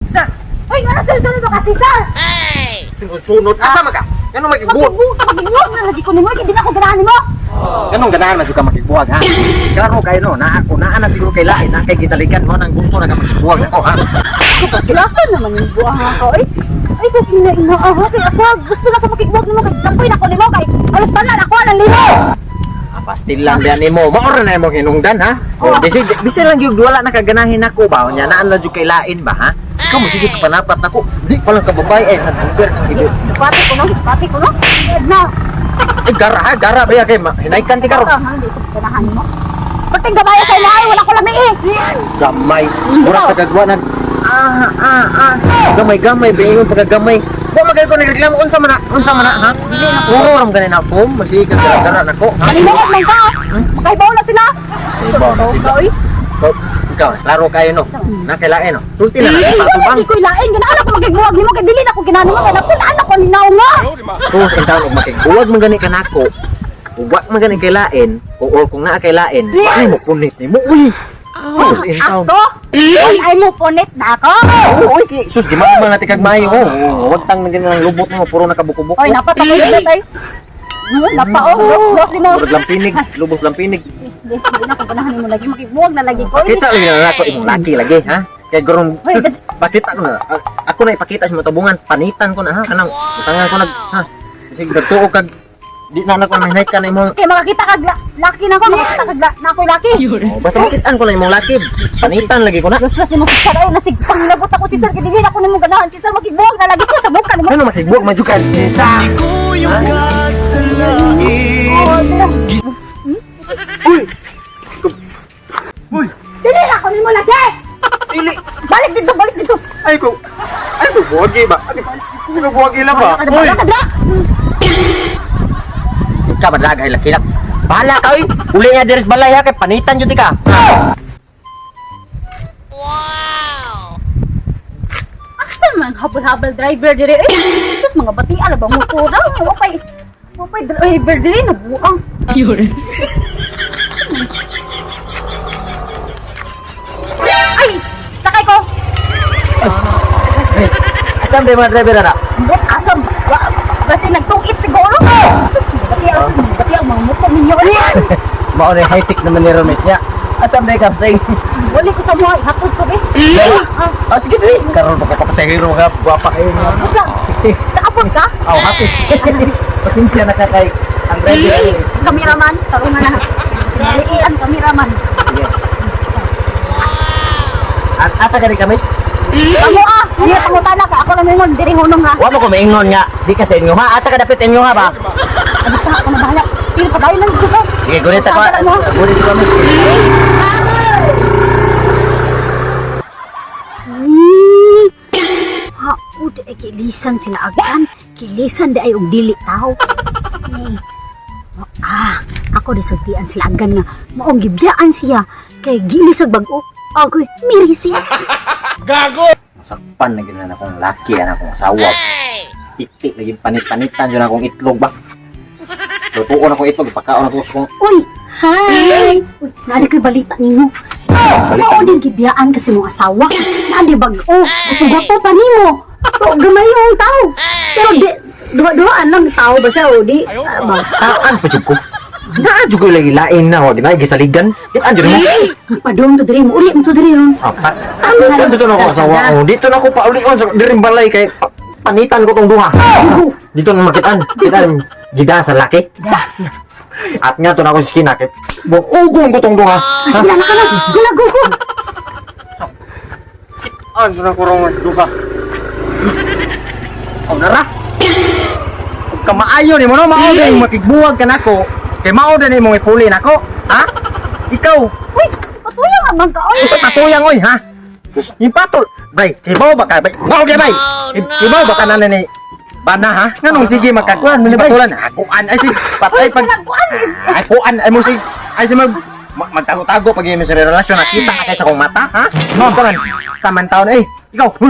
Sir! Uy, ano sunod ka si sir? Sunod-sunod. Asa man ka? Ngano makigbuwag? Magbuwag ka, magbuwag na lagi ko nimo, hindi na ako ganahan nimo. Ganong ganahan man jud ka makigbuwag, ha? Klaro kayo no, naa ko naa na siguro kay lain na kay gisalikan mo nang gusto na ka makigbuwag ako, ha? Kakilasan naman yung buwang ako, eh. Ay, kung ina ina ah, kay ako, gusto na ko makigbuwag nimo kay dampoy na ko nimo kay alas tanan ako ang lino. Ah, pastil lang diyan nimo. Mao ra na imong hinungdan, ha? Oh, bisi bisi lang gyud wala na kaganahin nako ba? Nya naan lang jud kay lain ba, ha? Ikaw mo sige ka panapat nako. Di pa lang kababay ay nagumber ng ibo. Pati ko no, pati ko no. Na. Ay gara ha, gara ba ya kay hinaykan ti karon. Ah, hindi ko ganahan nimo. Perting gamaya sa imo ay wala ko lami eh. Gamay. Mura sa kagwa nag ah ah ah. Gamay gamay ba imong pagkagamay. Wa magay ko nagreklamo unsa man na, ha? Puro ram gani na po, masige ka gara nako, ha? Maninuot man ka. Makaibaw na sila. Makaibaw na sila. Oy. Ikaw, ikaw, klaro kayo no. Nakailain no. Sulti na lang Ay, patubang. hindi ko ilain. Ganahan ako magigbuwag nimo kay dili na ko ginano mo kay napulaan ako ni nga. Sus in taon og makigbuwag man gani kanako. Ug wa man gani kay lain, o or kung naa kay lain, wa mo punit nimo. Uy. Sus in taon. Ako? Ay mo punit na ako. Oo, uy, kay sus di man man natin kag maayo. Oh, wag tang nang lang lubot nimo puro nakabukubok. Oy, napat ako yung tay. Napa oh, los los nimo. Murag lang pinig, lubos lang pinig. Hindi, hindi na ko ganahan nimo lagi makigbuwag na lagi ko. Pakita lagi na nako imong laki lagi, ha? Kay gurong Hoy, sus, pakita ko na. Ako na ipakita sa imong tabungan, panitan ko na ha, kanang butangan ko nag ha. Sige nagtuo kag di na nako mahinay ka na imong. Kay makakita kag laki na ko, makakita kag na ako'y laki. Oh, basta makitaan ko na imong laki. Panitan lagi ko na. Los los nimo si sir ay nasig panglabot ako si sir kay dili na ko nimo ganahan si sir makigbuwag na lagi ko sa buka nimo. Ano makigbuwag man jud ka? Sa. Uy. Uy, Dili na ko nimo lagi. dili. Balik dito, balik dito. Ay ko. Ay ko buwagi ba? Ano ko buwagi lang ba? Uy. Ka dra. Ikaw madraga ay laki. Bahala ka oy. Uli nga diri sa balay ha kay panitan jud ka. Asa man habol-habol driver dire eh. Sus mga batian na ba mo ko raw wapay. Wapay driver dire nabuang. Ay, sakay ko. Miss, asam ba yung mga driver na? Ambot asa basta nagtungit siguro. Sus, batian, batian mga muko ninyo. Mao na high-tech naman ni Romis niya. Asam ba yung kapsing? Wali ko sa mga ihatod ko be. Ah, Oh, sige dili. Karon pa ko pasahero nga, gwapa kayo nga. ambot lang. Kaapon ka? Oh, happy. Pasensya na ka kay ang driver ay. Kameraman, tarungan na. Sinalian kameraman. Sige. Asa ka ni kamis? Amo ah, hindi pangutana ka. Ako lang ingon diri hunong ha. Wa mo ko maingon nga. Di ka sa inyo ha. Asa ka dapit inyo ha ba? Ah, basta ako na bahala. Pero padayon lang dito ko. Sige, gunit ako. Saan ka mo? Gunit ko miss. Ha, ud ay kilisan sila agkan. Kilisan di ay og dili tao. Ni. Ah, ako di sultian sila agkan nga maong gibiyaan siya kay gilisag bag-o. Agoy, miri siya. Masakpan na ginan akong laki ana akong asawa. Titi lagi panit-panitan jud akong itlog ba. Lutuon akong itlog pakaon ako sa kong Uy, hi. Uy, naadi ko'y balita nimo. Balita? Mao din gibiyaan kasi mong asawa. Naadi bag-o. Gwapo pa nimo. O, gamay yung tao. Pero di, duha-duhaan lang tao ba siya o di? Ah, ba? Taan pa jud ko. Naa jud ko lagi lain na wa ginay gisaligan. Kitaan jud mo. Padung to diri mo uli mo to diri ron. Ah, Dito na ako asawa ko. Dito na ako paulion sa diring balay kay panitan ko tong duha. Dugo. Dito na makitaan. Kitaan gida sa laki. At nga to na ako sa skina kay buugong ko tong duha. Sige na ka na. Gula go go. Kitaan na ko rong duha. Oh, nara. Ug kamaayo nimo no mao din makigbuwag ka nako. Kay mao din imong ipuli nako. Ha? Ikaw, Uy, patuyang amang ka oy. unsa patuyang oy ha? Yung patol, bay, kibaw ba ka? Bay, baw kay bay. Kibaw ba ka na ni bana ha? Nganong sige makakuan mo ni patulan? Akuan ay sig patay Uy, pag kuan is. ay kuan ay mo sig ay si mag magtago-tago pag yun sa relasyon nakita ka kay sa kong mata ha? No, kaman taman taon eh. Ikaw, huy.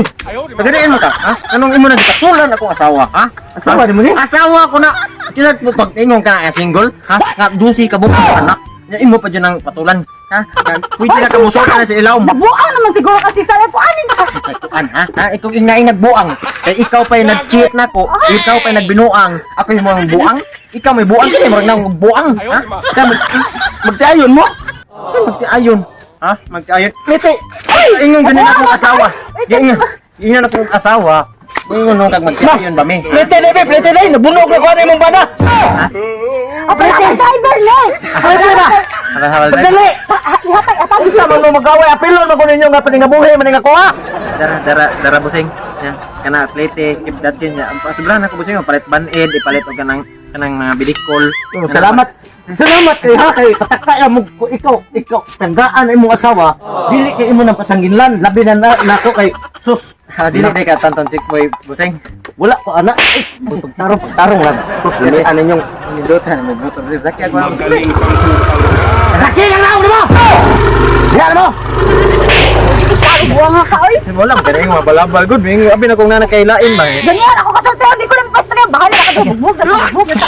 Tagadiin mo ka, ha? Anong imo na gipatulan akong asawa, ha? Asawa ni mo ni? Asawa ko na. Kisa pag ingon ka na single, ha? Nga dusi ka buok anak. Nya imo pa dyan ang patulan. Ha? Pwede na kamusulta na sa ilawom. Nabuang naman siguro kasi sa ko ani na ka. An, ha? Ha? Ikaw yung naing nagbuang. Kay ikaw pa yung nag-cheat na ko. Ikaw pa yung nagbinuang. Ako yung mga buang. Ikaw may buang kini murag nang buang, ha? Kaya Magtiayon mo. Saan magtiayon? Ha? Magtiayon? Lete! Ay! Ingon ganin akong asawa. Ingon, ingon akong asawa. Ingon nung kag magtiayon ba mi? Plete na be, plete na. Nabunog na ko ano imong bana. Apre driver le. Plete na. Habal-habal. Dali. Ihatag atag. Unsa man mo magaway apilon man ko ninyo nga paningabuhi man nga ko ha. Dara, dara, dara busing. Yan. Kana plete, keep that change. Ang sobrahan ako busing, palit baned, ipalit og kanang mga bidikol. Oh, salamat. Salamat kay ha kay katakta mo ko ikaw tanggaan imong asawa dili kay imo nang pasangginlan labi na nako kay sus. Ha, dili day ka tanton six boy busing. Wala ko ana ay pagtarong pagtarong lang sus dili ana ninyong Nindutan, may motor. Sakya ko ang Magaling kang kupal. Laki lang na mo. Diyan mo. Buang ka oy. Wala mo kaya yung mabalabal good. May abi na kung nanakailain ba. Ganyan ako kasultihan, di ko na mapasta nga. Bahala ka, bugbog na, bugbog na.